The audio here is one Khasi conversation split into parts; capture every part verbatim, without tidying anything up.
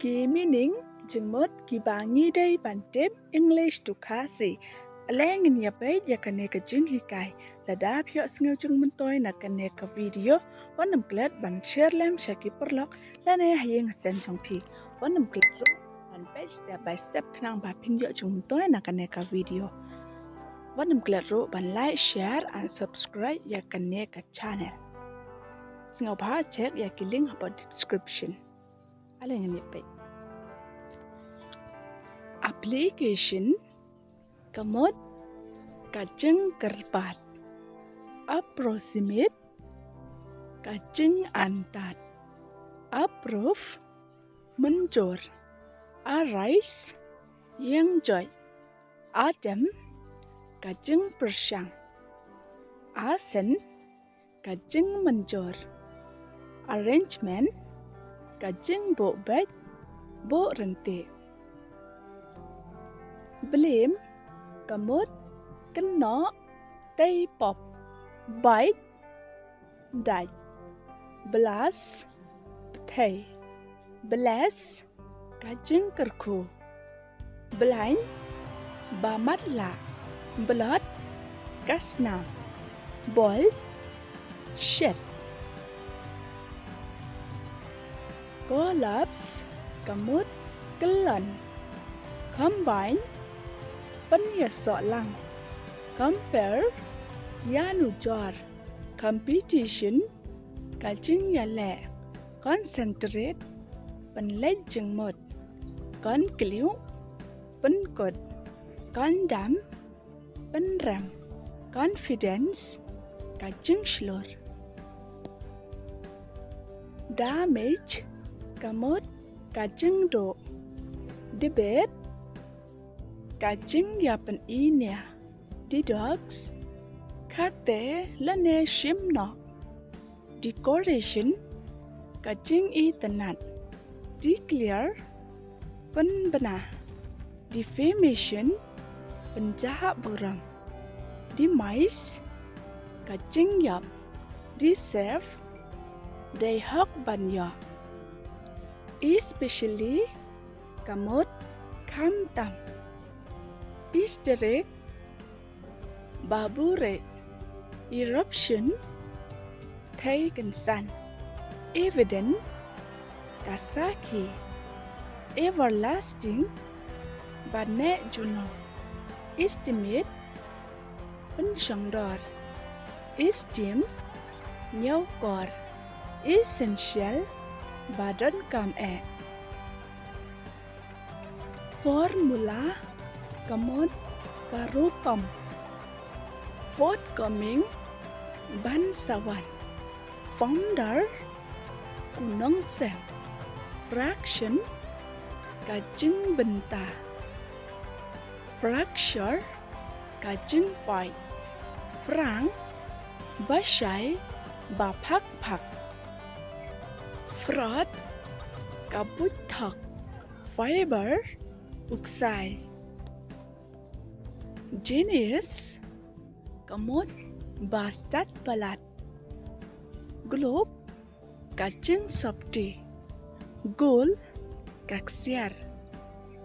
Ki meaning jingmut kiba ngi dei ban tip English to Khasi. Ale ngin ïa peit ïa kane ka jinghikai. Lada phi ïohsngew jingmyntoi na kane ka video, wat nym klet ban share lem sha ki paralok lane ha ïing ha sem jong phi. Wat nym klet ruh ban peit step by step khnang ba phin ïoh jingmyntoi na kane ka video. Wat nym klet ruh ban like, share and subscribe ïa kane ka channel. Sngewbha check ïa ki link hapoh description. Ale ngin ïa peit. Application, ka mut ka jingkyrpad. Approximate, ka jingantat. Approve, mynjur. Arise, ïeng joit. Attempt, ka jingpyrshang. Assent, ka jingmynjur. Arrangement, ka jingbuh beit, buh ryntih. Blame, ka mut kynnoh, tei pop. Bite, dait. Blast, bthei. Bless, ka jingkyrkhu. Blind, ba matlah. Blot, ka snam. Bolt, shet. Collapse, ka mut kyllon. Combine, pynïasoh lang. Compare, ïanujor. Competition, ka jingïaleh. Concentrate, pynleit jingmut. Conclude, pynkut. Condemn, pynrem. Confidence, ka jingshlur. Damage, ka mut ka jingduh. Debate, ka jingïapyniaid. Deduct, khate lane shim noh. Decoration, ka jingitynnad. Declare, pynbna. Defamation, pynjah burom. Demise, ka jingïap. Deserve, dei hok ban ïoh. Especially, ka mut khamtam. Hysteric, ba buhrieh. Eruption, bthei kynsan. Evident, ka sakhi. Everlasting, ba neh junom. Estimate, pynshongdor. Esteem, ñiewkor. Essential, ba donkam eh. Formula, ka mut ka rukom. Forthcoming, ban sa wan. Founder, u nongsem. Fraction, ka jingbynta. Fracture, ka jingpait. Frank, ba shai, ba phak phak. Froth, ka buit thok. Fiber, u ksai. Genius, ka mut ba stad palat. Globe, ka jingsopti. Gold, ka ksiar.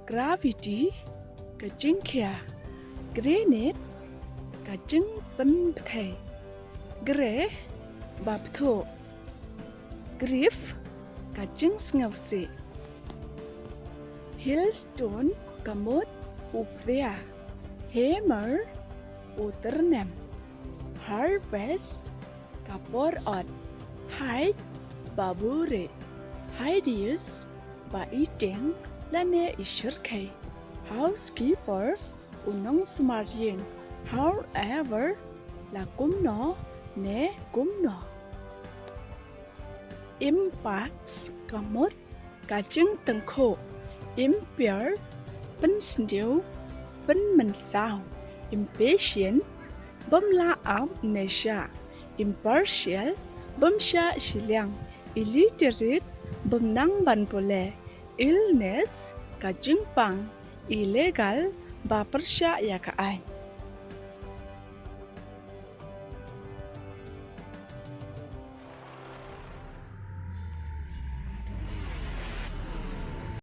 Gravity, ka jingkhia. Granite, ka jingpynbthei. Grey, ba bthuh. Grief, ka jingsngewsih. Hailstone, ka mut u phria. Hammer, u tyrnem. Harvest, ka por ot. Hide, ba buhrieh. Hideous, ba iteng lane ishyrkhei. Housekeeper, u nongsumar ïing. However, la kumno ne kumno. Impacts, ka mut ka jingtyngkhuh. Impair, pynsniew, pynmynsaw. Impatient, bym lah ap ne shah. Impartial, bym shah shiliang. Illiterate, bym nang ban pule. Illness, ka jingpang. Illegal, ba pyrshah ïa ka aiñ.